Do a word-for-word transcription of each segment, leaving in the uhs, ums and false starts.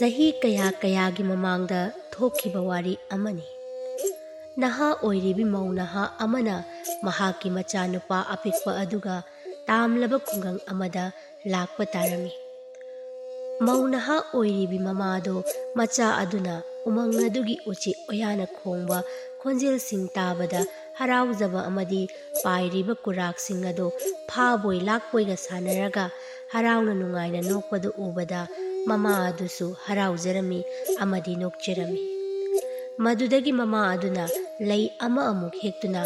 ꯆꯍꯤ ꯀꯌꯥ ꯀꯌꯥꯒꯤ ꯃꯃꯥꯡꯗ ꯊꯣꯛꯈꯤꯕ ꯋꯥꯔꯤ ꯑꯃꯅꯤ꯫ ꯅꯍꯥ ꯑꯣꯏꯔꯤꯕꯤ ꯃꯧ ꯅꯍꯥ ꯑꯃꯅ ꯃꯍꯥꯛꯀꯤ ꯃꯆꯥꯅꯨꯄꯥ ꯑꯄꯤꯛꯄ ꯑꯗꯨꯒ ꯇꯥꯝꯂꯕ ꯈꯨꯡꯒꯪ ꯑꯃꯗ ꯂꯥꯛꯄ ꯇꯥꯔꯝꯃꯤ꯫ ꯃꯧ ꯅꯍꯥ ꯑꯣꯏꯔꯤꯕꯤ ꯃꯃꯥꯗꯣ ꯃꯆꯥ ꯑꯗꯨꯅ ꯎꯃꯪ ꯑꯗꯨꯒꯤ ꯎꯆꯦꯛ ꯑꯣꯌꯥꯅ ꯈꯣꯡꯕ ꯈꯣꯟꯖꯦꯜꯁꯤꯡ ꯇꯥꯕꯗ ꯍꯔꯥꯎꯖꯕ ꯑꯃꯗꯤ ꯄꯥꯏꯔꯤꯕ ꯀꯨꯔꯥꯛꯁꯤꯡ ꯑꯗꯨ ꯐꯥꯕꯣꯏ ꯂꯥꯛꯄꯣꯏꯒ ꯁꯥꯟꯅꯔꯒ ꯍꯔꯥꯎꯅ ꯅꯨꯡꯉꯥꯏꯅ ꯅꯣꯛꯄꯗꯨ ꯎꯕꯗ ꯃꯃꯥ ꯑꯗꯨꯁꯨ ꯍꯔꯥꯎꯖꯔꯝꯃꯤ ꯑꯃꯗꯤ ꯅꯣꯛꯆꯔꯝꯃꯤ꯫ ꯃꯗꯨꯗꯒꯤ ꯃꯃꯥ ꯑꯗꯨꯅ ꯂꯩ ꯑꯃ ꯑꯃꯨꯛ ꯍꯦꯛꯇꯨꯅ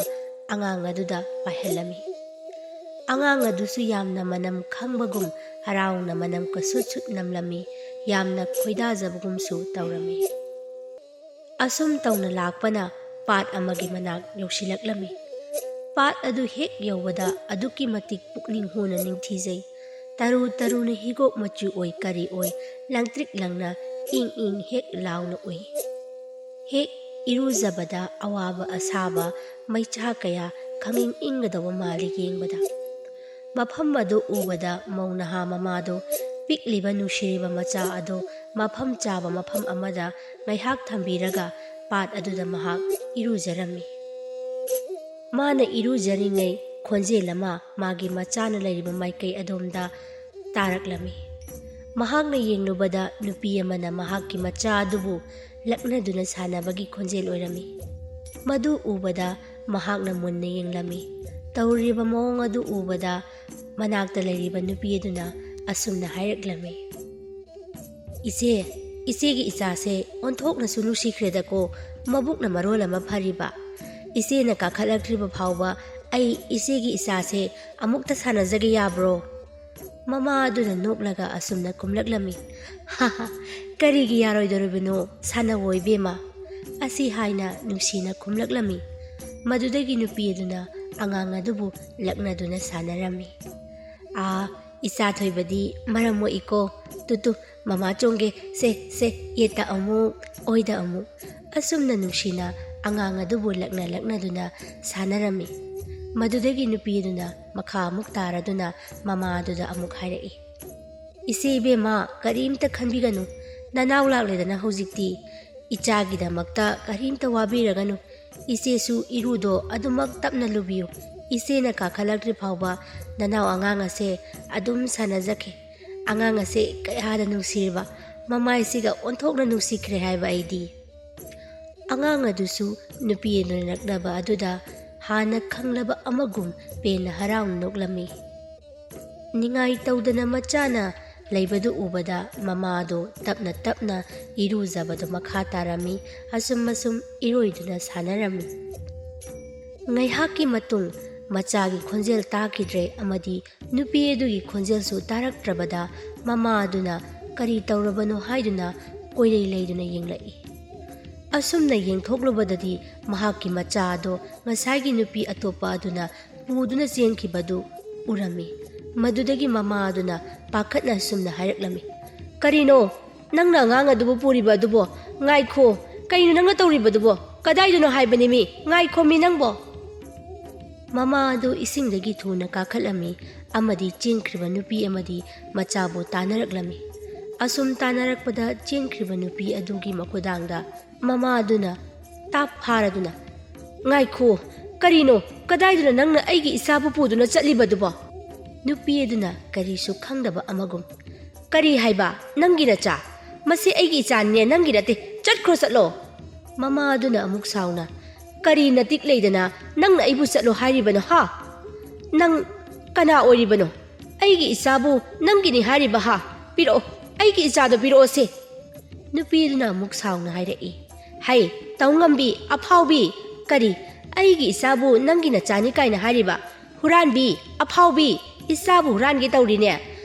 ꯑꯉꯥꯡ ꯑꯗꯨꯗ ꯄꯥꯏꯍꯜꯂꯝꯃꯤ꯫ ꯑꯉꯥꯡ ꯑꯗꯨꯁꯨ ꯌꯥꯝꯅ ꯃꯅꯝ ꯈꯪꯕꯒꯨꯝ ꯍꯔꯥꯎꯅ ꯃꯅꯝ ꯀꯁꯨꯠ ꯁꯨꯠ ꯅꯝꯂꯝꯃꯤ, ꯌꯥꯝꯅ ꯈꯣꯏꯗꯥꯖꯕꯒꯨꯝꯁꯨ ꯇꯧꯔꯝꯃꯤ꯫ ꯑꯁꯨꯝ ꯇꯧꯅ ꯂꯥꯛꯄꯅ ꯄꯥꯠ ꯑꯃꯒꯤ ꯃꯅꯥꯛ ꯌꯧꯁꯤꯜꯂꯛꯂꯝꯃꯤ꯫ ꯄꯥꯠ ꯑꯗꯨ ꯍꯦꯛ ꯌꯧꯕꯗ ꯑꯗꯨꯛꯀꯤ ꯃꯇꯤꯛ ꯄꯨꯛꯅꯤꯡ ꯍꯨꯅ ꯅꯤꯡꯊꯤꯖꯩ꯫ ꯇꯔꯨ ꯇꯔꯨꯅ ꯍꯤꯒꯣꯛ ꯃꯆꯨ ꯑꯣꯏ ꯀꯔꯤ ꯑꯣꯏ ꯂꯪꯇ꯭ꯔꯤꯛ ꯂꯪꯅ ꯏꯪ ꯏꯪ ꯍꯦꯛ ꯂꯥꯎꯅ ꯎꯏ꯫ ꯍꯦꯛ ꯏꯔꯨꯖꯕꯗ ꯑꯋꯥꯕ ꯑꯁꯥꯕ ꯃꯩꯆꯥ ꯀꯌꯥ ꯈꯪꯏꯪ ꯏꯪꯒꯗꯧꯕ ꯃꯥꯜꯂꯤ ꯌꯦꯡꯕꯗ꯫ ꯃꯐꯝ ꯑꯗꯨ ꯎꯕꯗ ꯃꯧ ꯅꯍꯥ ꯃꯃꯥꯗꯨ ꯄꯤꯛꯂꯤꯕ ꯅꯨꯡꯁꯤꯔꯤꯕ ꯃꯆꯥ ꯑꯗꯨ ꯃꯐꯝ ꯆꯥꯕ ꯃꯐꯝ ꯑꯃꯗ ꯉꯥꯏꯍꯥꯛ ꯊꯝꯕꯤꯔꯒ ꯄꯥꯠ ꯑꯗꯨꯗ ꯃꯍꯥꯛ ꯏꯔꯨꯖꯔꯝꯃꯤ꯫ ꯃꯥꯅ ꯏꯔꯨꯖꯔꯤꯉꯩ ꯈꯣꯟꯖꯦꯜ ꯑꯃ ꯃꯥꯒꯤ ꯃꯆꯥꯅ ꯂꯩꯔꯤꯕ ꯃꯥꯏꯀꯩ ꯑꯗꯣꯝꯗ ꯇꯥꯔꯛꯂꯝꯃꯤ꯫ ꯃꯍꯥꯛꯅ ꯌꯦꯡꯂꯨꯕꯗ ꯅꯨꯄꯤ ꯑꯃꯅ ꯃꯍꯥꯛꯀꯤ ꯃꯆꯥ ꯑꯗꯨꯕꯨ ꯂꯛꯅꯗꯨꯅ ꯁꯥꯟꯅꯕꯒꯤ ꯈꯣꯟꯖꯦꯜ ꯑꯣꯏꯔꯝꯃꯤ꯫ ꯃꯗꯨ ꯎꯕꯗ ꯃꯍꯥꯛꯅ ꯃꯨꯟꯅ ꯌꯦꯡꯂꯝꯃꯤ꯫ ꯇꯧꯔꯤꯕ ꯃꯑꯣꯡ ꯑꯗꯨ ꯎꯕꯗ ꯃꯅꯥꯛꯇ ꯂꯩꯔꯤꯕ ꯅꯨꯄꯤ ꯑꯗꯨꯅ ꯑꯁꯨꯝꯅ ꯍꯥꯏꯔꯛꯂꯝꯃꯤ, "ꯏꯆꯦ, ꯏꯆꯦꯒꯤ ꯏꯆꯥꯁꯦ ꯑꯣꯟꯊꯣꯛꯅꯁꯨ ꯅꯨꯡꯁꯤꯈ꯭ꯔꯦꯗꯀꯣ, ꯃꯕꯨꯛꯅ ꯃꯔꯣꯜ ꯑꯃ ꯐꯔꯤꯕ꯫ ꯏꯆꯦꯅ ꯀꯥꯈꯠꯂꯛꯇ꯭ꯔꯤꯕ ꯐꯥꯎꯕ ꯑꯩ ꯏꯆꯦꯒꯤ ꯏꯆꯥꯁꯦ ꯑꯃꯨꯛꯇ ꯁꯥꯟꯅꯖꯒꯦ ꯌꯥꯕ꯭ꯔꯣ?" ꯃꯃꯥ ꯑꯗꯨꯅ ꯅꯣꯛꯂꯒ ꯑꯁꯨꯝꯅ ꯈꯨꯝꯂꯛꯂꯝꯃꯤ, "ꯍꯥ ꯍꯥ, ꯀꯔꯤꯒꯤ ꯌꯥꯔꯣꯏꯗꯧꯔꯤꯕꯅꯣ? ꯁꯥꯟꯅꯧꯋꯣ ꯏꯕꯦꯝꯃ꯫" ꯑꯁꯤ ꯍꯥꯏꯅ ꯅꯨꯡꯁꯤꯅ ꯈꯨꯝꯂꯛꯂꯝꯃꯤ꯫ ꯃꯗꯨꯗꯒꯤ ꯅꯨꯄꯤ ꯑꯗꯨꯅ ꯑꯉꯥꯡ ꯑꯗꯨꯕꯨ ꯂꯛꯅꯗꯨꯅ ꯁꯥꯟꯅꯔꯝꯃꯤ꯫ "ꯑꯥ, ꯏꯆꯥ ꯊꯣꯏꯕꯗꯤ ꯃꯔꯝ ꯃꯣꯛꯏꯀꯣ꯫ ꯇꯨ ꯇꯨ, ꯃꯃꯥ ꯆꯣꯡꯒꯦ, ꯁꯦ ꯁꯦ, ꯌꯦꯠꯇ ꯑꯃꯨꯛ, ꯑꯣꯏꯗ ꯑꯃꯨꯛ꯫" ꯑꯁꯨꯝꯅ ꯅꯨꯡꯁꯤꯅ ꯑꯉꯥꯡ ꯑꯗꯨꯕꯨ ꯂꯛꯅ ꯂꯛꯅꯗꯨꯅ ꯁꯥꯟꯅꯔꯝꯃꯤ꯫ ꯃꯗꯨꯗꯒꯤ ꯅꯨꯄꯤ ꯑꯗꯨꯅ ꯃꯈꯥ ꯑꯃꯨꯛ ꯇꯥꯔꯗꯨꯅ ꯃꯃꯥ ꯑꯗꯨꯗ ꯑꯃꯨꯛ ꯍꯥꯏꯔꯛꯏ, "ꯏꯆꯦ ꯏꯕꯦꯝꯃ, ꯀꯔꯤꯝꯇ ꯈꯟꯕꯤꯒꯅꯨ꯫ "ꯅꯅꯥꯎ ꯂꯥꯛꯂꯦꯗꯅ ꯍꯧꯖꯤꯛꯇꯤ꯫ ꯏꯆꯥꯒꯤꯗꯃꯛꯇ ꯀꯔꯤꯝꯇ ꯋꯥꯕꯤꯔꯒꯅꯨ꯫ ꯏꯆꯦꯁꯨ ꯏꯔꯨꯗꯣ ꯑꯗꯨꯃꯛ ꯇꯞꯅ ꯂꯨꯕꯤꯌꯨ꯫ ꯏꯆꯦꯅ ꯀꯥꯈꯠꯂꯛꯇ꯭ꯔꯤ ꯐꯥꯎꯕ ꯅꯅꯥꯎ ꯑꯉꯥꯡ ꯑꯁꯦ ꯑꯗꯨꯝ ꯁꯥꯟꯅꯖꯈꯤ꯫ ꯑꯉꯥꯡ ꯑꯁꯦ ꯀꯌꯥꯗ ꯅꯨꯡꯁꯤꯔꯤꯕ, ꯃꯃꯥꯏꯁꯤꯒ ꯑꯣꯟꯊꯣꯛꯅ ꯅꯨꯡꯁꯤꯈ꯭ꯔꯦ ꯍꯥꯏꯕ ꯑꯩꯗꯤ꯫" ꯑꯉꯥꯡ ꯑꯗꯨꯁꯨ ꯅꯨꯄꯤ ꯑꯗꯨꯅ ꯅꯛꯅꯕ ꯑꯗꯨꯗ ꯍꯥꯟꯅ ꯈꯪꯂꯕ ꯑꯃꯒꯨꯝ ꯄꯦꯟꯅ ꯍꯔꯥꯎꯅ ꯅꯣꯛꯂꯝꯃꯤ꯫ ꯅꯤꯡꯉꯥꯏ ꯇꯧꯗꯅ ꯃꯆꯥꯅ ꯂꯩꯕꯗꯨ ꯎꯕꯗ ꯃꯃꯥꯗꯣ ꯇꯞꯅ ꯇꯞꯅ ꯏꯔꯨꯖꯕꯗꯨ ꯃꯈꯥ ꯇꯥꯔꯝꯃꯤ꯫ ꯑꯁꯨꯝ ꯑꯁꯨꯝ ꯏꯔꯣꯏꯗꯨꯅ ꯁꯥꯟꯅꯔꯝꯃꯤ꯫ ꯉꯥꯏꯍꯥꯛꯀꯤ ꯃꯇꯨꯡ ꯃꯆꯥꯒꯤ ꯈꯣꯟꯖꯦꯜ ꯇꯥꯈꯤꯗ꯭ꯔꯦ ꯑꯃꯗꯤ ꯅꯨꯄꯤ ꯑꯗꯨꯒꯤ ꯈꯣꯟꯖꯦꯜꯁꯨ ꯇꯥꯔꯛꯇ꯭ꯔꯕꯗ ꯃꯃꯥ ꯑꯗꯨꯅ ꯀꯔꯤ ꯇꯧꯔꯕꯅꯣ ꯍꯥꯏꯗꯨꯅ ꯀꯣꯏꯂꯩ ꯂꯩꯗꯨꯅ ꯌꯦꯡꯂꯛꯏ꯫ ꯑꯁꯨꯝꯅ ꯌꯦꯡꯊꯣꯛꯂꯨꯕꯗꯗꯤ ꯃꯍꯥꯛꯀꯤ ꯃꯆꯥ ꯑꯗꯣ ꯉꯁꯥꯏꯒꯤ ꯅꯨꯄꯤ ꯑꯇꯣꯞꯄ ꯑꯗꯨꯅ ꯄꯨꯗꯨꯅ ꯆꯦꯟꯈꯤꯕꯗꯨ ꯎꯔꯝꯃꯤ꯫ ꯃꯗꯨꯗꯒꯤ ꯃꯃꯥ ꯑꯗꯨꯅ ꯄꯥꯈꯠꯅ ꯑꯁꯨꯝꯅ ꯍꯥꯏꯔꯛꯂꯝꯃꯤ, "ꯀꯔꯤꯅꯣ? ꯅꯪꯅ ꯑꯉꯥꯡ ꯑꯗꯨꯕꯨ ꯄꯨꯔꯤꯕ ꯑꯗꯨꯕꯣ? ꯉꯥꯏꯈꯣ, ꯀꯩꯅꯣ ꯅꯪꯅ ꯇꯧꯔꯤꯕꯗꯨꯕꯣ? ꯀꯗꯥꯏꯗꯅꯣ ꯍꯥꯏꯕꯅꯤꯃꯤ? ꯉꯥꯏꯈꯣꯃꯤ ꯅꯪꯕꯣ!" ꯃꯃꯥ ꯑꯗꯨ ꯏꯁꯤꯡꯗꯒꯤ ꯊꯨꯅ ꯀꯥꯈꯠꯂꯝꯃꯤ ꯑꯃꯗꯤ ꯆꯦꯟꯈ꯭ꯔꯤꯕ ꯅꯨꯄꯤ ꯑꯃꯗꯤ ꯃꯆꯥꯕꯨ ꯇꯥꯟꯅꯔꯛꯂꯝꯃꯤ꯫ ꯑꯁꯨꯝ ꯇꯥꯟꯅꯔꯛꯄꯗ ꯆꯦꯟꯈ꯭ꯔꯤꯕ ꯅꯨꯄꯤ ꯑꯗꯨꯒꯤ ꯃꯈꯨꯗꯥꯡꯗ ꯃꯃꯥ ꯑꯗꯨꯅ ꯇꯥꯞ ꯐꯥꯔꯗꯨꯅ, "ꯉꯥꯏꯈꯣ, ꯀꯔꯤꯅꯣ? ꯀꯗꯥꯏꯗꯅꯣ ꯅꯪꯅ ꯑꯩꯒꯤ ꯏꯆꯥꯕꯨ ꯄꯨꯗꯨꯅ ꯆꯠꯂꯤꯕꯗꯨꯕꯣ?" ꯅꯨꯄꯤ ꯑꯗꯨꯅ ꯀꯔꯤꯁꯨ ꯈꯪꯗꯕ ꯑꯃꯒꯨꯝ, "ꯀꯔꯤ ꯍꯥꯏꯕ? ꯅꯪꯒꯤ ꯅꯆꯥ? ꯃꯁꯤ ꯑꯩꯒꯤ ꯏꯆꯥꯅꯤꯅꯦ, ꯅꯪꯒꯤ ꯅꯠꯇꯦ꯫ ꯆꯠꯈ꯭ꯔꯣ, ꯆꯠꯂꯣ!" ꯃꯃꯥ ꯑꯗꯨꯅ ꯑꯃꯨꯛ ꯁꯥꯎꯅ, "ꯀꯔꯤ ꯅꯇꯤꯛ ꯂꯩꯗꯅ ꯅꯪꯅ ꯑꯩꯕꯨ ꯆꯠꯂꯣ ꯍꯥꯏꯔꯤꯕꯅꯣ, ꯍꯥ? ꯅꯪ ꯀꯅꯥ ꯑꯣꯏꯔꯤꯕꯅꯣ? ꯑꯩꯒꯤ ꯏꯆꯥꯕꯨ ꯅꯪꯒꯤꯅꯤ ꯍꯥꯏꯔꯤꯕ, ꯍꯥ? ꯄꯤꯔꯛꯑꯣ, ꯑꯩꯒꯤ ꯏꯆꯥꯗꯣ ꯄꯤꯔꯛꯑꯣꯁꯦ!" ꯅꯨꯄꯤꯗꯨꯅ ꯑꯃꯨꯛ ꯁꯥꯎꯅ ꯍꯥꯏꯔꯛꯏ, "ꯍꯩ, ꯇꯧꯉꯝꯕꯤ, ꯑꯐꯥꯎꯕꯤ! ꯀꯔꯤ, ꯑꯩꯒꯤ ꯏꯆꯥꯕꯨ ꯅꯪꯒꯤ ꯅꯆꯥꯅꯤ ꯀꯥꯏꯅ ꯍꯥꯏꯔꯤꯕ? ꯍꯨꯔꯥꯟꯕꯤ, ꯑꯐꯥꯎꯕꯤ! ꯏꯆꯥꯕꯨ ꯍꯨꯔꯥꯟꯒꯦ ꯇꯧꯔꯤꯅꯦ?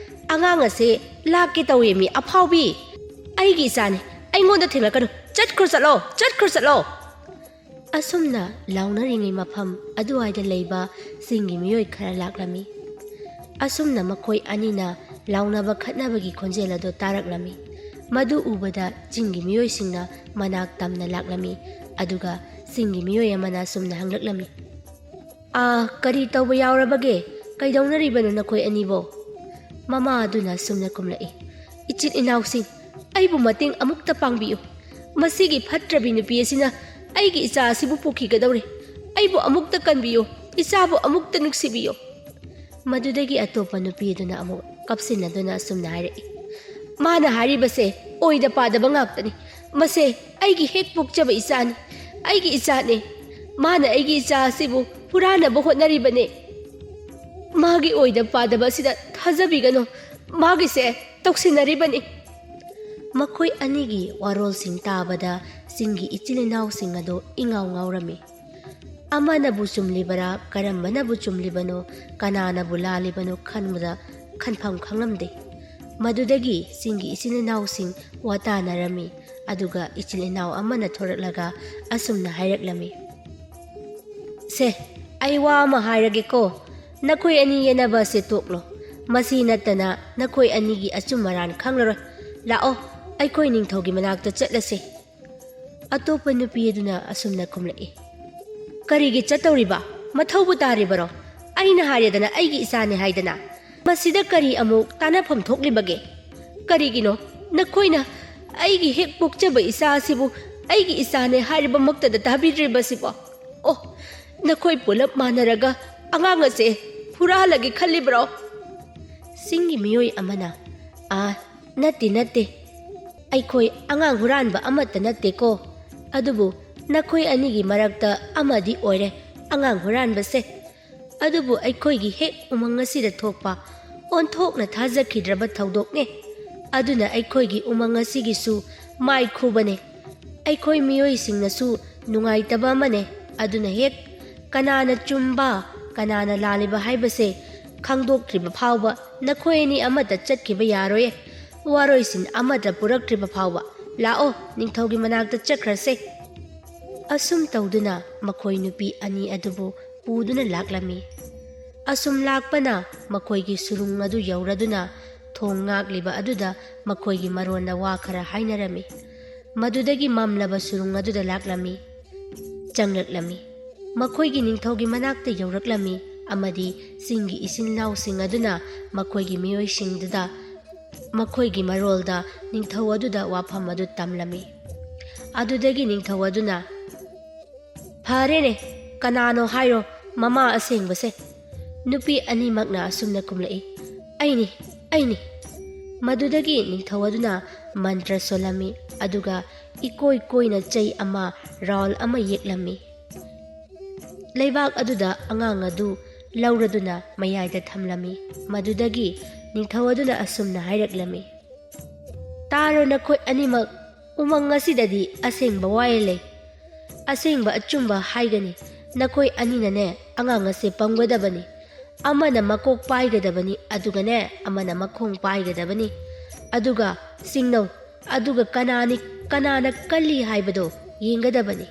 ꯑꯉꯥꯡ ꯑꯁꯦ ꯂꯥꯛꯀꯦ ꯇꯧꯋꯦꯃꯤ, ꯑꯐꯥꯎꯕꯤ! ꯑꯩꯒꯤ ꯏꯆꯥꯅꯤ, ꯑꯩꯉꯣꯟꯗ ꯊꯦꯡꯂꯛꯀꯅꯨ! ꯆꯠꯈ꯭ꯔꯣ ꯆꯠꯂꯣ, ꯆꯠꯈ꯭ꯔꯣ ꯆꯠꯂꯣ!" ꯑꯁꯨꯝꯅ ꯂꯥꯎꯅꯔꯤꯉꯩ ꯃꯐꯝ ꯑꯗꯨꯋꯥꯏꯗ ꯂꯩꯕ ꯆꯤꯡꯒꯤ ꯃꯤꯑꯣꯏ ꯈꯔ ꯂꯥꯛꯂꯝꯃꯤ꯫ ꯑꯁꯨꯝꯅ ꯃꯈꯣꯏ ꯑꯅꯤꯅ ꯂꯥꯎꯅꯕ ꯈꯠꯅꯕꯒꯤ ꯈꯣꯟꯖꯦꯜ ꯑꯗꯨ ꯇꯥꯔꯛꯂꯝꯃꯤ꯫ ꯃꯗꯨ ꯎꯕꯗ ꯆꯤꯡꯒꯤ ꯃꯤꯑꯣꯏꯁꯤꯡꯅ ꯃꯅꯥꯛ ꯇꯝꯅ ꯂꯥꯛꯂꯝꯃꯤ꯫ ꯑꯗꯨꯒ ꯆꯤꯡꯒꯤ ꯃꯤꯑꯣꯏ ꯑꯃꯅ ꯑꯁꯨꯝꯅ ꯍꯪꯂꯛꯂꯝꯃꯤ, "ꯑꯥ, ꯀꯔꯤ ꯇꯧꯕ ꯌꯥꯎꯔꯕꯒꯦ? ꯀꯩꯗꯧꯅꯔꯤꯕꯅꯣ ꯅꯈꯣꯏ ꯑꯅꯤꯕꯣ?" ꯃꯃꯥ ꯑꯗꯨꯅ ꯑꯁꯨꯝꯅ ꯈꯨꯝꯂꯛꯏ, "ꯏꯆꯤꯟ ꯏꯅꯥꯎꯁꯤꯡ, ꯑꯩꯕꯨ ꯃꯇꯦꯡ ꯑꯃꯨꯛꯇ ꯄꯥꯡꯕꯤꯌꯨ꯫ ꯃꯁꯤꯒꯤ ꯐꯠꯇ꯭ꯔꯕꯤ ꯅꯨꯄꯤ ꯑꯁꯤꯅ ꯑꯩꯒꯤ ꯏꯆꯥ ꯑꯁꯤꯕꯨ ꯄꯨꯈꯤꯒꯗꯧꯔꯦ꯫ ꯑꯩꯕꯨ ꯑꯃꯨꯛꯇ ꯀꯟꯕꯤꯌꯨ꯫ ꯏꯆꯥꯕꯨ ꯑꯃꯨꯛꯇ ꯅꯨꯡꯁꯤꯕꯤꯌꯨ꯫" ꯃꯗꯨꯗꯒꯤ ꯑꯇꯣꯞꯄ ꯅꯨꯄꯤ ꯑꯗꯨꯅ ꯑꯃꯨꯛ ꯀꯞꯁꯤꯟꯅꯗꯨꯅ ꯑꯁꯨꯝꯅ ꯍꯥꯏꯔꯛꯏ, "ꯃꯥꯅ ꯍꯥꯏꯔꯤꯕꯁꯦ ꯑꯣꯏꯗ ꯄꯥꯗꯕ ꯉꯥꯛꯇꯅꯤ꯫ ꯃꯁꯦ ꯑꯩꯒꯤ ꯍꯦꯛ ꯄꯣꯛꯆꯕ ꯏꯆꯥꯅꯤ꯫ ꯑꯩꯒꯤ ꯏꯆꯥꯅꯦ꯫ ꯃꯥꯅ ꯑꯩꯒꯤ ꯏꯆꯥ ꯑꯁꯤꯕꯨ ꯍꯨꯔꯥꯟꯅꯕ ꯍꯣꯠꯅꯔꯤꯕꯅꯦ꯫ ꯃꯥꯒꯤ ꯑꯣꯏꯗ ꯄꯥꯗꯕ ꯑꯁꯤꯗ ꯊꯥꯖꯕꯤꯒꯅꯨ꯫ ꯃꯥꯒꯤꯁꯦ ꯇꯧꯁꯤꯟꯅꯔꯤꯕꯅꯤ꯫" ꯃꯈꯣꯏ ꯑꯅꯤꯒꯤ ꯋꯥꯔꯣꯜꯁꯤꯡ ꯇꯥꯕꯗ ꯆꯤꯡꯒꯤ ꯏꯆꯤꯜ ꯏꯅꯥꯎꯁꯤꯡ ꯑꯗꯨ ꯏꯉꯥꯎ ꯉꯥꯎꯔꯝꯃꯤ꯫ ꯑꯃꯅꯕꯨ ꯆꯨꯝꯂꯤꯕꯔꯥ, ꯀꯔꯝꯕꯅꯕꯨ ꯆꯨꯝꯂꯤꯕꯅꯣ, ꯀꯅꯥꯅꯕꯨ ꯂꯥꯜꯂꯤꯕꯅꯣ ꯈꯟꯕꯗ ꯈꯟꯐꯝ ꯈꯪꯂꯝꯗꯦ꯫ ꯃꯗꯨꯗꯒꯤ ꯆꯤꯡꯒꯤ ꯏꯆꯤꯜ ꯏꯅꯥꯎꯁꯤꯡ ꯋꯥꯇꯥꯅꯔꯝꯃꯤ꯫ ꯑꯗꯨꯒ ꯏꯆꯤꯜ ꯏꯅꯥꯎ ꯑꯃꯅ ꯊꯣꯔꯛꯂꯒ ꯑꯁꯨꯝꯅ ꯍꯥꯏꯔꯛꯂꯝꯃꯤ, "ꯁꯦ, ꯑꯩ ꯋꯥ ꯑꯃ ꯍꯥꯏꯔꯒꯦꯀꯣ꯫ ꯅꯈꯣꯏ ꯑꯅꯤ ꯌꯦꯟꯅꯕ ꯑꯁꯦ ꯇꯣꯛꯂꯣ꯫ ꯃꯁꯤ ꯅꯠꯇꯅ ꯅꯈꯣꯏ ꯑꯅꯤꯒꯤ ꯑꯆꯨꯝ ꯑꯔꯥꯟ ꯈꯪꯂꯔꯣꯏ꯫ ꯂꯥꯛꯑꯣ, ꯑꯩꯈꯣꯏ ꯅꯤꯡꯊꯧꯒꯤ ꯃꯅꯥꯛꯇ ꯆꯠꯂꯁꯦ꯫" ꯑꯇꯣꯞꯄ ꯅꯨꯄꯤ ꯑꯗꯨꯅ ꯑꯁꯨꯝꯅ ꯈꯨꯝꯂꯛꯏ, "ꯀꯔꯤꯒꯤ ꯆꯠꯇꯧꯔꯤꯕ? ꯃꯊꯧꯕꯨ ꯇꯥꯔꯤꯕꯔꯣ? ꯑꯩꯅ ꯍꯥꯏꯔꯦꯗꯅ ꯑꯩꯒꯤ ꯏꯆꯥꯅꯦ ꯍꯥꯏꯗꯅ꯫ ꯃꯁꯤꯗ ꯀꯔꯤ ꯑꯃꯨꯛ ꯇꯥꯟꯅꯐꯝ ꯊꯣꯛꯂꯤꯕꯒꯦ? ꯀꯔꯤꯒꯤꯅꯣ ꯅꯈꯣꯏꯅ ꯑꯩꯒꯤ ꯍꯦꯛ ꯄꯣꯛꯆꯕ ꯏꯆꯥ ꯑꯁꯤꯕꯨ ꯑꯩꯒꯤ ꯏꯆꯥꯅꯦ ꯍꯥꯏꯔꯤꯕꯃꯛꯇꯗ ꯇꯥꯕꯤꯗ꯭ꯔꯤꯕꯁꯤꯕꯣ? ꯑꯣ, ꯅꯈꯣꯏ ꯄꯨꯂꯞ ꯃꯥꯟꯅꯔꯒ ꯑꯉꯥꯡ ꯑꯁꯦ ꯍꯨꯔꯥꯜꯂꯒꯦ ꯈꯜꯂꯤꯕ꯭ꯔꯣ?" ꯆꯤꯡꯒꯤ ꯃꯤꯑꯣꯏ ꯑꯃꯅ, "ꯑꯥ, ꯅꯠꯇꯦ, ꯅꯠꯇꯦ꯫ ꯑꯩꯈꯣꯏ ꯑꯉꯥꯡ ꯍꯨꯔꯥꯟꯕ ꯑꯃꯠꯇ ꯅꯠꯇꯦꯀꯣ꯫ ꯑꯗꯨꯕꯨ ꯅꯈꯣꯏ ꯑꯅꯤꯒꯤ ꯃꯔꯛꯇ ꯑꯃꯗꯤ ꯑꯣꯏꯔꯦ ꯑꯉꯥꯡ ꯍꯨꯔꯥꯟꯕꯁꯦ꯫ ꯑꯗꯨꯕꯨ ꯑꯩꯈꯣꯏꯒꯤ ꯍꯦꯛ ꯎꯃꯪ ꯑꯁꯤꯗ ꯊꯣꯛꯄ ꯑꯣꯟꯊꯣꯛꯅ ꯊꯥꯖꯈꯤꯗ꯭ꯔꯕ ꯊꯧꯗꯣꯛꯅꯦ꯫ ꯑꯗꯨꯅ ꯑꯩꯈꯣꯏꯒꯤ ꯎꯃꯪ ꯑꯁꯤꯒꯤꯁꯨ ꯃꯥꯏ ꯈꯨꯕꯅꯦ꯫ ꯑꯩꯈꯣꯏ ꯃꯤꯑꯣꯏꯁꯤꯡꯅꯁꯨ ꯅꯨꯡꯉꯥꯏꯇꯕ ꯑꯃꯅꯦ꯫ ꯑꯗꯨꯅ ꯍꯦꯛ ꯀꯅꯥꯅ ꯆꯨꯝꯕ, ꯀꯅꯥꯅ ꯂꯥꯜꯂꯤꯕ ꯍꯥꯏꯕꯁꯦ ꯈꯪꯗꯣꯛꯇ꯭ꯔꯤꯕ ꯐꯥꯎꯕ ꯅꯈꯣꯏ ꯑꯅꯤ ꯑꯃꯠꯇ ꯆꯠꯈꯤꯕ ꯌꯥꯔꯣꯏꯌꯦ꯫ ꯋꯥꯔꯣꯏꯁꯤꯟ ꯑꯃꯠꯇ ꯄꯨꯔꯛꯇ꯭ꯔꯤꯕ ꯐꯥꯎꯕ꯫ ꯂꯥꯛꯑꯣ, ꯅꯤꯡꯊꯧꯒꯤ ꯃꯅꯥꯛꯇ ꯆꯠꯈ꯭ꯔꯁꯦ꯫" ꯑꯁꯨꯝ ꯇꯧꯗꯨꯅ ꯃꯈꯣꯏ ꯅꯨꯄꯤ ꯑꯅꯤ ꯑꯗꯨꯕꯨ ꯄꯨꯗꯨꯅ ꯂꯥꯛꯂꯝꯃꯤ꯫ ꯑꯁꯨꯝ ꯂꯥꯛꯄꯅ ꯃꯈꯣꯏꯒꯤ ꯁꯨꯔꯨꯡ ꯑꯗꯨ ꯌꯧꯔꯗꯨꯅ ꯊꯣꯡ ꯉꯥꯛꯂꯤꯕ ꯑꯗꯨꯗ ꯃꯈꯣꯏꯒꯤ ꯃꯔꯣꯟꯗ ꯋꯥ ꯈꯔ ꯍꯥꯏꯅꯔꯝꯃꯤ꯫ ꯃꯗꯨꯗꯒꯤ ꯃꯝꯂꯕ ꯁꯨꯔꯨꯡ ꯑꯗꯨꯗ ꯂꯥꯛꯂꯝꯃꯤ, ꯆꯪꯂꯛꯂꯝꯃꯤ꯫ ꯃꯈꯣꯏꯒꯤ ꯅꯤꯡꯊꯧꯒꯤ ꯃꯅꯥꯛꯇ ꯌꯧꯔꯛꯂꯝꯃꯤ ꯑꯃꯗꯤ ꯆꯤꯡꯒꯤ ꯏꯆꯤꯟ ꯏꯅꯥꯎꯁꯤꯡ ꯑꯗꯨꯅ ꯃꯈꯣꯏꯒꯤ ꯃꯤꯑꯣꯏꯁꯤꯡꯗꯨꯗ ꯃꯈꯣꯏꯒꯤ ꯃꯔꯣꯜꯗ ꯅꯤꯡꯊꯧ ꯑꯗꯨꯗ ꯋꯥꯐꯝ ꯑꯗꯨ ꯇꯝꯂꯝꯃꯤ꯫ ꯑꯗꯨꯗꯒꯤ ꯅꯤꯡꯊꯧ ꯑꯗꯨꯅ, "ꯐꯔꯦꯅꯦ, ꯀꯅꯥꯅꯣ ꯍꯥꯏꯔꯣ ꯃꯃꯥ ꯑꯁꯦꯡꯕꯁꯦ?" ꯅꯨꯄꯤ ꯑꯅꯤꯃꯛꯅ ꯑꯁꯨꯝꯅ ꯈꯨꯝꯂꯛꯏ, "ꯑꯩꯅꯤ, ꯑꯩꯅꯤ!" ꯃꯗꯨꯗꯒꯤ ꯅꯤꯡꯊꯧ ꯑꯗꯨꯅ ꯃꯟꯇ꯭ꯔ ꯁꯣꯜꯂꯝꯃꯤ, ꯑꯗꯨꯒ ꯏꯀꯣꯏ ꯀꯣꯏꯅ ꯆꯩ ꯑꯃ, ꯔꯥꯎꯜ ꯑꯃ ꯌꯦꯛꯂꯝꯃꯤ꯫ ꯂꯩꯕꯥꯛ ꯑꯗꯨꯗ ꯑꯉꯥꯡ ꯑꯗꯨ ꯂꯧꯔꯗꯨꯅ ꯃꯌꯥꯏꯗ ꯊꯝꯂꯝꯃꯤ꯫ ꯃꯗꯨꯗꯒꯤ ꯅꯤꯡꯊꯧ ꯑꯗꯨꯅ ꯑꯁꯨꯝꯅ ꯍꯥꯏꯔꯛꯂꯝꯃꯤ, "ꯇꯥꯔꯣ ꯅꯈꯣꯏ ꯑꯅꯤꯃꯛ, ꯎꯃꯪ ꯑꯁꯤꯗꯗꯤ ꯑꯁꯦꯡꯕ ꯋꯥꯌꯦꯜ ꯂꯩ꯫ ꯑꯁꯦꯡꯕ ꯑꯆꯨꯝꯕ ꯍꯥꯏꯒꯅꯤ, ꯅꯈꯣꯏ ꯑꯅꯤꯅꯅꯦ ꯑꯉꯥꯡ ꯑꯁꯦ ꯄꯝꯒꯗꯕꯅꯤ꯫ ꯑꯃꯅ ꯃꯀꯣꯛ ꯄꯥꯏꯒꯗꯕꯅꯤ, ꯑꯗꯨꯒꯅꯦ ꯑꯃꯅ ꯃꯈꯣꯡ ꯄꯥꯏꯒꯗꯕꯅꯤ꯫ ꯑꯗꯨꯒ ꯆꯤꯡꯅꯧ, ꯑꯗꯨꯒ ꯀꯅꯥꯅꯤ, ꯀꯅꯥꯅ ꯀꯜꯂꯤ ꯍꯥꯏꯕꯗꯣ ꯌꯦꯡꯒꯗꯕꯅꯤ꯫"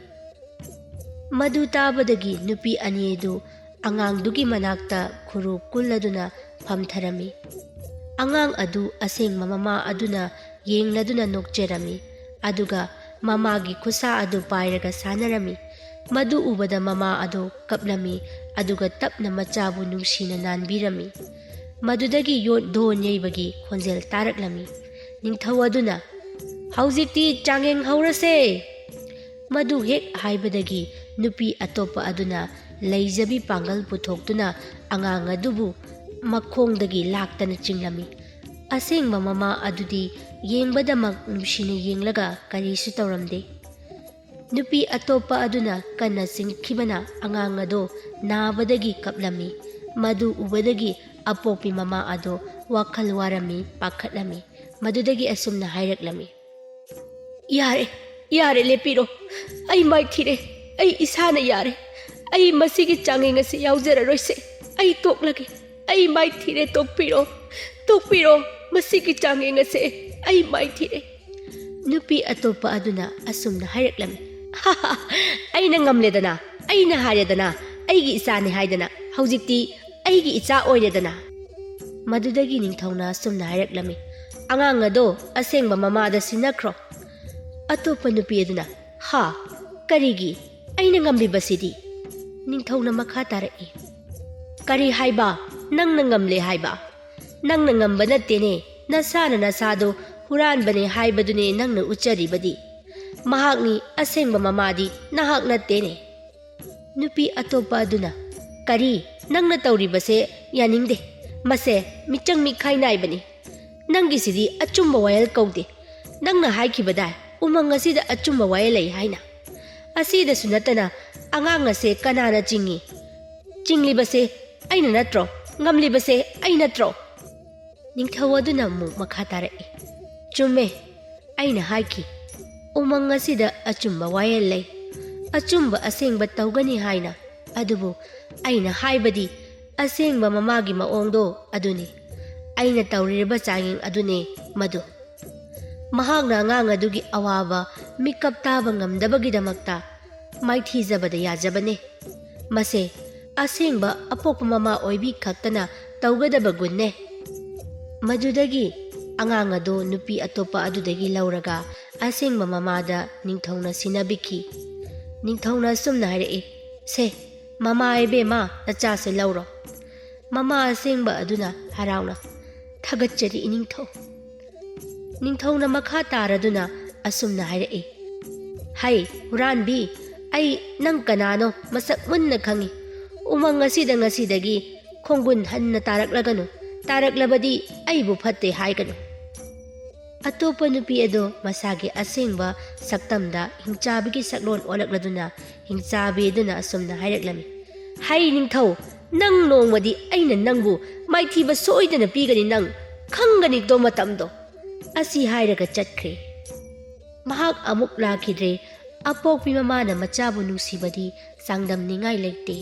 ꯃꯗꯨ ꯇꯥꯕꯗꯒꯤ ꯅꯨꯄꯤ ꯑꯅꯤ ꯑꯗꯨ ꯑꯉꯥꯡꯗꯨꯒꯤ ꯃꯅꯥꯛꯇ ꯈꯨꯔꯨ ꯀꯨꯜꯂꯗꯨꯅ ꯐꯝꯊꯔꯝꯃꯤ꯫ ꯑꯉꯥꯡ ꯑꯗꯨ ꯑꯁꯦꯡꯕ ꯃꯃꯥ ꯑꯗꯨꯅ ꯌꯦꯡꯂꯗꯨꯅ ꯅꯣꯛꯆꯔꯝꯃꯤ, ꯑꯗꯨꯒ ꯃꯃꯥꯒꯤ ꯈꯨꯠꯁꯥ ꯑꯗꯨ ꯄꯥꯏꯔꯒ ꯁꯥꯟꯅꯔꯝꯃꯤ꯫ ꯃꯗꯨ ꯎꯕꯗ ꯃꯃꯥ ꯑꯗꯨ ꯀꯞꯂꯝꯃꯤ, ꯑꯗꯨꯒ ꯇꯞꯅ ꯃꯆꯥꯕꯨ ꯅꯨꯡꯁꯤꯅ ꯅꯥꯟꯕꯤꯔꯝꯃꯤ꯫ ꯃꯗꯨꯗꯒꯤ ꯌꯣꯠ ꯙꯣꯟ ꯌꯩꯕꯒꯤ ꯈꯣꯟꯖꯦꯜ ꯇꯥꯔꯛꯂꯝꯃꯤ꯫ ꯅꯤꯡꯊꯧ ꯑꯗꯨꯅ, "ꯍꯧꯖꯤꯛꯇꯤ ꯆꯥꯡꯌꯦꯡ ꯍꯧꯔꯁꯦ!" ꯃꯗꯨ ꯍꯦꯛ ꯍꯥꯏꯕꯗꯒꯤ ꯅꯨꯄꯤ ꯑꯇꯣꯞꯄ ꯑꯗꯨꯅ ꯂꯩꯖꯕꯤ ꯄꯥꯡꯒꯜ ꯄꯨꯊꯣꯛꯇꯨꯅ ꯑꯉꯥꯡ ꯑꯗꯨꯕꯨ ꯃꯈꯣꯡꯗꯒꯤ ꯂꯥꯛꯇꯅ ꯆꯤꯡꯂꯝꯃꯤ꯫ ꯑꯁꯦꯡꯕ ꯃꯃꯥ ꯑꯗꯨꯗꯤ ꯌꯦꯡꯕꯗꯃꯛ ꯅꯨꯡꯁꯤꯅ ꯌꯦꯡꯂꯒ ꯀꯔꯤꯁꯨ ꯇꯧꯔꯝꯗꯦ꯫ ꯅꯨꯄꯤ ꯑꯇꯣꯞꯄ ꯑꯗꯨꯅ ꯀꯟꯅ ꯆꯤꯡꯈꯤꯕꯅ ꯑꯉꯥꯡ ꯑꯗꯨ ꯅꯥꯕꯗꯒꯤ ꯀꯞꯂꯝꯃꯤ꯫ ꯃꯗꯨ ꯎꯕꯗꯒꯤ ꯑꯄꯣꯛꯄꯤ ꯃꯃꯥ ꯑꯗꯨ ꯋꯥꯈꯜ ꯋꯥꯔꯝꯃꯤ, ꯄꯥꯈꯠꯂꯝꯃꯤ꯫ ꯃꯗꯨꯗꯒꯤ ꯑꯁꯨꯝꯅ ꯍꯥꯏꯔꯛꯂꯝꯃꯤ, "ꯌꯥꯔꯦ, ꯌꯥꯔꯦ, ꯂꯦꯞꯄꯤꯔꯣ꯫ ꯑꯩ ꯃꯥꯏꯊꯤꯔꯦ꯫ ꯑꯩ ꯏꯁꯥꯅ ꯌꯥꯔꯦ꯫ ꯑꯩ ꯃꯁꯤꯒꯤ ꯆꯥꯡꯌꯦꯡ ꯑꯁꯤ ꯌꯥꯎꯖꯔꯔꯣꯏꯁꯦ꯫ ꯑꯩ ꯇꯣꯛꯂꯒꯦ꯫ ꯑꯩ ꯃꯥꯏꯊꯤꯔꯦ, ꯇꯣꯛꯄꯤꯔꯣ꯫ ꯇꯣꯛꯄꯤꯔꯣ꯫ ꯃꯁꯤꯒꯤ ꯆꯥꯡꯌꯦꯡ ꯑꯁꯦ ꯑꯩ ꯃꯥꯏꯊꯤꯔꯦ꯫" ꯅꯨꯄꯤ ꯑꯇꯣꯞꯄ ꯑꯗꯨꯅ ꯑꯁꯨꯝꯅ ꯍꯥꯏꯔꯛꯂꯝꯃꯤ, "ꯑꯩꯅ ꯉꯝꯂꯦꯗꯅ, ꯑꯩꯅ ꯍꯥꯏꯔꯦꯗꯅ, ꯑꯩꯒꯤ ꯏꯆꯥꯅꯤ ꯍꯥꯏꯗꯅ, ꯍꯧꯖꯤꯛꯇꯤ ꯑꯩꯒꯤ ꯏꯆꯥ ꯑꯣꯏꯔꯦꯗꯅ꯫" ꯃꯗꯨꯗꯒꯤ ꯅꯤꯡꯊꯧꯅ ꯑꯁꯨꯝꯅ ꯍꯥꯏꯔꯛꯂꯝꯃꯤ, "ꯑꯉꯥꯡ ꯑꯗꯣ ꯑꯁꯦꯡꯕ ꯃꯃꯥꯗ ꯁꯤꯟꯅꯈ꯭ꯔꯣ꯫" ꯑꯇꯣꯞꯄ ꯅꯨꯄꯤ ꯑꯗꯨꯅ, "ꯍꯥ? ꯀꯔꯤꯒꯤ? ꯑꯩꯅ ꯉꯝꯂꯤꯕꯁꯤꯗꯤ?" ꯅꯤꯡꯊꯧꯅ ꯃꯈꯥ ꯇꯥꯔꯛꯏ, "ꯀꯔꯤ ꯍꯥꯏꯕ? ꯅꯪꯅ ꯉꯝꯂꯦ ꯍꯥꯏꯕ? ꯅꯪꯅ ꯉꯝꯕ ꯅꯠꯇꯦꯅꯦ, ꯅꯁꯥꯅ ꯅꯁꯥꯗꯣ ꯍꯨꯔꯥꯟꯕꯅꯦ ꯍꯥꯏꯕꯗꯨꯅꯦ ꯅꯪꯅ ꯎꯠꯆꯔꯤꯕꯗꯤ꯫ ꯃꯍꯥꯛꯅꯤ ꯑꯁꯦꯡꯕ ꯃꯃꯥꯗꯤ ꯅꯍꯥꯛ ꯅꯠꯇꯦꯅꯦ꯫ ꯅꯨꯄꯤ ꯑꯇꯣꯞꯄ ꯑꯗꯨꯅ, "ꯀꯔꯤ? ꯅꯪꯅ ꯇꯧꯔꯤꯕꯁꯦ ꯌꯥꯅꯤꯡꯗꯦ꯫ ꯃꯁꯦ ꯃꯤꯆꯪ ꯃꯤꯈꯥꯏ ꯅꯥꯏꯕꯅꯤ꯫ ꯅꯪꯒꯤꯁꯤꯗꯤ ꯑꯆꯨꯝꯕ ꯋꯥꯌꯦꯜ ꯀꯧꯗꯦ꯫ ꯅꯪꯅ ꯍꯥꯏꯈꯤꯕꯗꯥꯏ ꯎꯃꯪ ꯑꯁꯤꯗ ꯑꯆꯨꯝꯕ ꯋꯥꯌꯦꯜ ꯂꯩ ꯍꯥꯏꯅ꯫ ꯑꯁꯤꯗꯁꯨ ꯅꯠꯇꯅ ꯑꯉꯥꯡ ꯑꯁꯦ ꯀꯅꯥꯅ ꯆꯤꯡꯏ? ꯆꯤꯡꯂꯤꯕꯁꯦ ꯑꯩꯅ ꯅꯠꯇ꯭ꯔꯣ? ꯉꯝꯂꯤꯕꯁꯦ ꯑꯩ ꯅꯠꯇ꯭ꯔꯣ?" ꯅꯤꯡꯊꯧ ꯑꯗꯨꯅ ꯑꯃꯨꯛ ꯃꯈꯥ ꯇꯥꯔꯛꯏ, "ꯆꯨꯝꯃꯦ, ꯑꯩꯅ ꯍꯥꯏꯈꯤ, ꯎꯃꯪ ꯑꯁꯤꯗ ꯑꯆꯨꯝꯕ ꯋꯥꯌꯦꯜ ꯂꯩ, ꯑꯆꯨꯝꯕ ꯑꯁꯦꯡꯕ ꯇꯧꯒꯅꯤ ꯍꯥꯏꯅ꯫ ꯑꯗꯨꯕꯨ ꯑꯩꯅ ꯍꯥꯏꯕꯗꯤ ꯑꯁꯦꯡꯕ ꯃꯃꯥꯒꯤ ꯃꯑꯣꯡꯗꯣ ꯑꯗꯨꯅꯤ꯫ ꯑꯩꯅ ꯇꯧꯔꯤꯕ ꯆꯥꯡꯌꯦꯡ ꯑꯗꯨꯅꯦ ꯃꯗꯨ꯫ ꯃꯍꯥꯛꯅ ꯑꯉꯥꯡ ꯑꯗꯨꯒꯤ ꯑꯋꯥꯕ ꯃꯤꯀꯞ ꯇꯥꯕ ꯉꯝꯗꯕꯒꯤꯗꯃꯛꯇ ꯃꯥꯏꯊꯤꯖꯕꯗ ꯌꯥꯖꯕꯅꯦ꯫ ꯃꯁꯦ ꯑꯁꯦꯡꯕ ꯑꯄꯣꯛꯄ ꯃꯃꯥ ꯑꯣꯏꯕꯤ ꯈꯛꯇꯅ ꯇꯧꯒꯗꯕ ꯒꯨꯟꯅꯦ꯫" ꯃꯗꯨꯗꯒꯤ ꯑꯉꯥꯡ ꯑꯗꯨ ꯅꯨꯄꯤ ꯑꯇꯣꯞꯄ ꯑꯗꯨꯗꯒꯤ ꯂꯧꯔꯒ ꯑꯁꯦꯡꯕ ꯃꯃꯥꯗ ꯅꯤꯡꯊꯧꯅ ꯁꯤꯟꯅꯕꯤꯈꯤ꯫ ꯅꯤꯡꯊꯧꯅ ꯑꯁꯨꯝꯅ ꯍꯥꯏꯔꯛꯏ, "ꯁꯦ, ꯃꯃꯥ ꯏꯕꯦꯝꯃ, ꯅꯆꯥꯁꯦ ꯂꯧꯔꯣ꯫" ꯃꯃꯥ ꯑꯁꯦꯡꯕ ꯑꯗꯨꯅ ꯍꯔꯥꯎꯅ, "ꯊꯥꯒꯠꯆꯔꯤ ꯏꯅꯤꯡꯊꯧ꯫" ꯅꯤꯡꯊꯧꯅ ꯃꯈꯥ ꯇꯥꯔꯗꯨꯅ ꯑꯁꯨꯝꯅ ꯍꯥꯏꯔꯛꯏ, "ꯍꯩ, ꯍꯨꯔꯥꯟꯕꯤ, ꯑꯩ ꯅꯪ ꯀꯅꯥꯅꯣ ꯃꯁꯛ ꯃꯨꯟꯅ ꯈꯪꯏ꯫ ꯎꯃꯪ ꯑꯁꯤꯗ ꯉꯁꯤꯗꯒꯤ ꯈꯣꯡꯒꯨꯟ ꯍꯟꯅ ꯇꯥꯔꯛꯂꯒꯅꯨ, ꯇꯥꯔꯛꯂꯕꯗꯤ ꯑꯩꯕꯨ ꯐꯠꯇꯦ ꯍꯥꯏꯒꯅꯨ꯫" ꯑꯇꯣꯞꯄ ꯅꯨꯄꯤ ꯑꯗꯨ ꯃꯁꯥꯒꯤ ꯑꯁꯦꯡꯕ ꯁꯛꯇꯝꯗ ꯍꯤꯡꯆꯥꯕꯤꯒꯤ ꯁꯛꯂꯣꯟ ꯑꯣꯜꯂꯛꯂꯗꯨꯅ ꯍꯤꯡꯆꯥꯕꯤ ꯑꯗꯨꯅ ꯑꯁꯨꯝꯅ ꯍꯥꯏꯔꯛꯂꯝꯃꯤ, "ꯍꯩ ꯅꯤꯡꯊꯧ, ꯅꯪ ꯅꯣꯡꯃꯗꯤ ꯑꯩꯅ ꯅꯪꯕꯨ ꯃꯥꯏꯊꯤꯕ ꯁꯣꯏꯗꯅ ꯄꯤꯒꯅꯤ, ꯅꯪ ꯈꯪꯒꯅꯤꯗꯣ ꯃꯇꯝꯗꯣ꯫" ꯑꯁꯤ ꯍꯥꯏꯔꯒ ꯆꯠꯈ꯭ꯔꯦ꯫ ꯃꯍꯥꯛ ꯑꯃꯨꯛ ꯂꯥꯛꯈꯤꯗ꯭ꯔꯦ꯫ ꯑꯄꯣꯛꯄꯤ ꯃꯃꯥꯅ ꯃꯆꯥꯕꯨ ꯅꯨꯡꯁꯤꯕꯗꯤ ꯆꯥꯡꯗꯝꯅꯤꯡꯉꯥꯏ ꯂꯩꯇꯦ꯫